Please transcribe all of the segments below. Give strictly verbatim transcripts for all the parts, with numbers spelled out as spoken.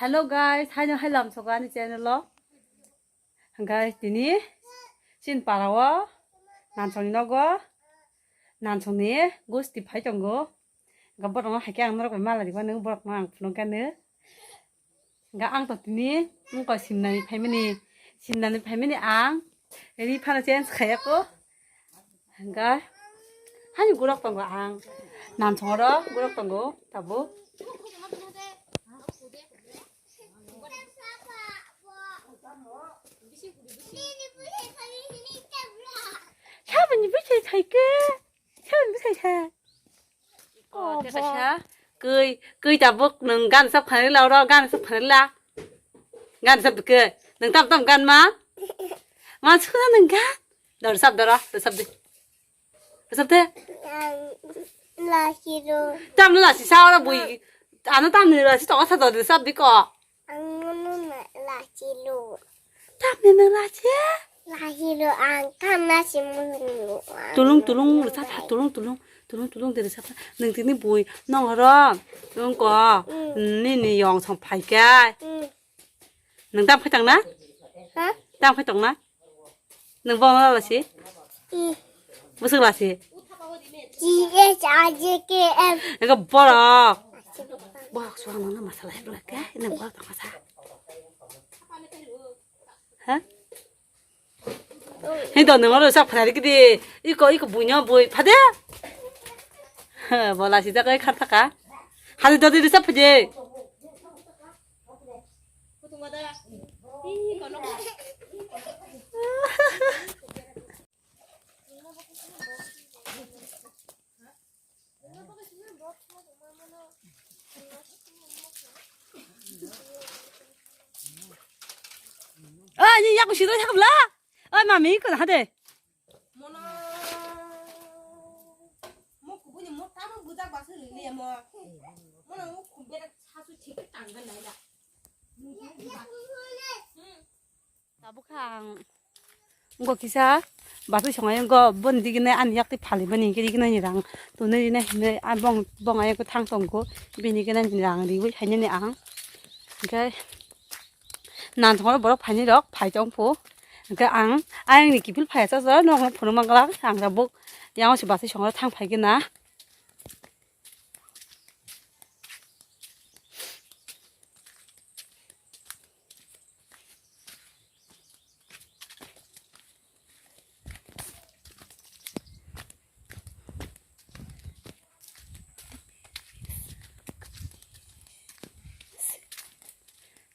Hello guys, haino hai lamsogo ani channel o. Hwnkhe tini chini para o Nansongni nogo Nansongni gosti phai tongo. Hwnkhe borokno hai khe ang norok bai mala rikmani, borokno ang phunukgani. Hwnkhe ang to tini wngkha simnani phaimani, simnani phaimani ang ri phano change khaiya kho. Hwnkhe hani gurok tongo ang, Nansong oro gurok tongo tabuk. Saboni bwsai sai khe, saboni bwsai sai. Oh, tesa sa. Kwi, kwi tabuk nwng gan sap khanai la oro, gan sap khanai la. Gan sap khe. Nwng tam tam gan ma? Ma sukha nwng gan. Dor sap dor, dor sap de. Dor sap de. Lasi ro. Tam lasi sa oro bui. Ano tam ni lasi to sa dor sap di ko. Ang nunu na lasi lo. Tam ni na lasi? Lasi lo ang kam lasi munu. Tulung tulung rwchap ha, tulung tulung, tulung tulung de rwchap ha. Nwng tini bui nong horo. Nwng ko. Mm. Nini yong song phai khe. Mm. Nwng tam khai tong na? Ha? Tam khai tong na? Nwng bo ma lasi? I. Bwswk lasi? G H I J K L. Ego borok. Borok suang nang ma salai bwlai khe, nwng borok tong sa. Ha? Hei do nwng oro sak phari kidi. Iko, iko buino bui phade. Bola sijak oi kha thaka. Hadi dodi risa phade. Ani yaku sidai thakla. Oi mami ko hade. Mono mo kubuni mo tamo bujak basu ni le mo. Mono mo kumbera sasu thik tangga naila. Tabuk ang ngo kisa basu songai ngo bon digine ani yakti phali bani kiri gina ni rang tuni rina hine a bong bong ayako thang tongko bini gina ni rang riwi hainani ang. Hingke Nansong oro borok phaini rok phai tong phu. Hingke ang ayang ni kiphil phai achak jora nokno phunuk mangla ang tabuk yang si bathai song oro thang phai gina.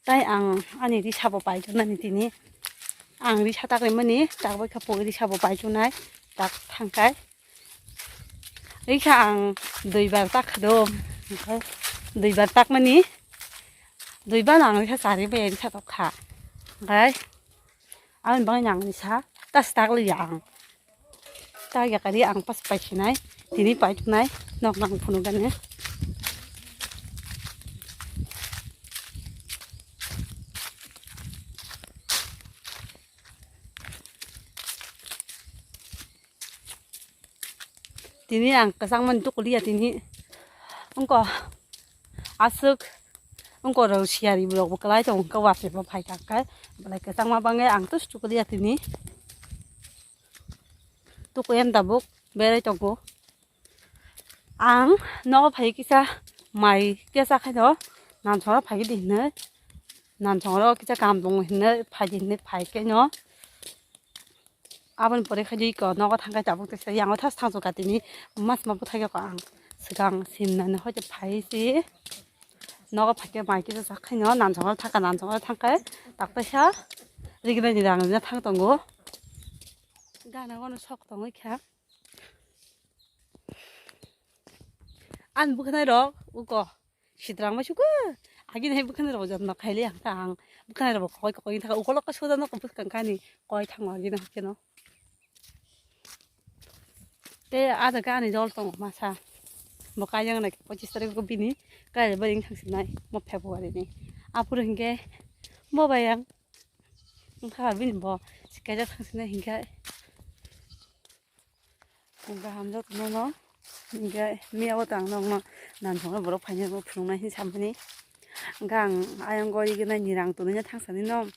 Tai ang ani risa bo pai tongnani tini. Ang risa tak rimani tak bai kha pogwi risa bo pai tongnai tak thangkai. Risa ang duibar tak kha do. Onkhe duibar tak mani duibar ang risa chari bai risa tok kha. Onkhe aboni bagwi ang risa tas tak li ang. Ta ya kari ang pas pai sinai, tini pai tunai, nok nang phunu gane. Tini ang kwchangmani tukuliya tini. Wngkha aswk wngkha rw siyari rok bo kwlai tongo, wngkha wasai bo phai kha khe belai kwchangma bangwi ang tus tukuliya tini. Tuku em tabuk berai tongo. Ang nogo phai kisa mai kesa khaino Nansong oro phai di hinwi. Nansong oro kisa kam tongo hinwi phai di hinwi phai khe no. Aboni pore khe di ko nogo thang khe tabuk tesa yang o thas thang kha tini mas ma bwthai kha ang swkang sim nani hoi phai si. Nogo phai khe mai kisa sak khaino Nansong oro thang kha Nansong oro thang khe tak tesa rigna ni rang rina thang tongo. Gana gono sok tongwi kha. Ani bwkhanai rok uko sitrang bai suko. Agini hai bwkhanai rok jotno khaili ang ta ang bwkhanai rok koi koi thaka ukolok ka soda no bwskang kani koi thango agini hakeno. Te ada gani jol tongo masa. Bo kaijang na pochis tarik ko bini kai bering thangsinai mo February ni. Apur hingke bo bayang. Wngkha bini bo kaijak thangsinai hingke. Kaham jotono no hingke miya o tang nokno Nansong borok phaina phunuknai hinwi samani. Hwnkhe ang ayang gori gwnani rang tonwi thangsa nino.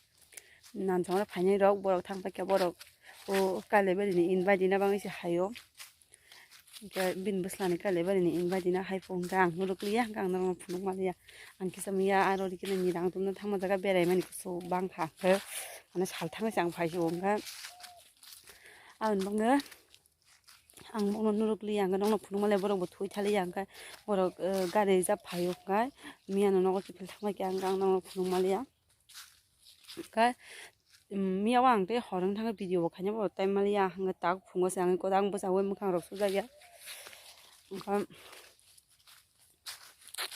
Nansong rok phainai rok, borok thang paikha, borok o Kailaibari ni invite rina bagwi se haio. Hwnkhe bini bwsla ni Kailaibari ni invite rina hai phone khe ang norok liya, hwnkhe ang norok phunuk maliya. Ang kisa miya aro rikini ni rang tumna thangma jaga berai mani kusu bangkha, hwnkhe mane sal thangwi se ang phaisio, hwnkhe aboni bagwi ang bono norok liya, hwnkhe nokno phunuk maliya, borok bo thwi thaliya, hwnkhe borok, eh, gari reserve phaio, hwnkhe miya no nogo kiphil thangma khe ang norok phunuk maliya. Hwnkhe, mm, miya o ang tei hor wng thangkhe video bo khaina bo time maliya, hwnkhe tak phungo se ang kotang bwskango mwkhang rok sujak ya. Hwnkhe,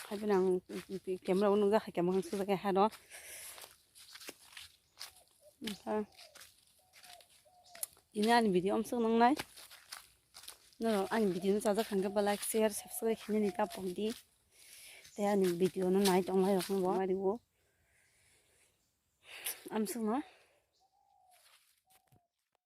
hai phano ang camera o nukjak hai khe mwkhang sujak ya hano. Hwnkhe, ini ani video amswk nangnai. Norok ani video no chajak kha hwnkhe ba like, share, subscribe khainani ta pokdi. Tei ani video no nai tongnai rok no bo mari o. Amswkno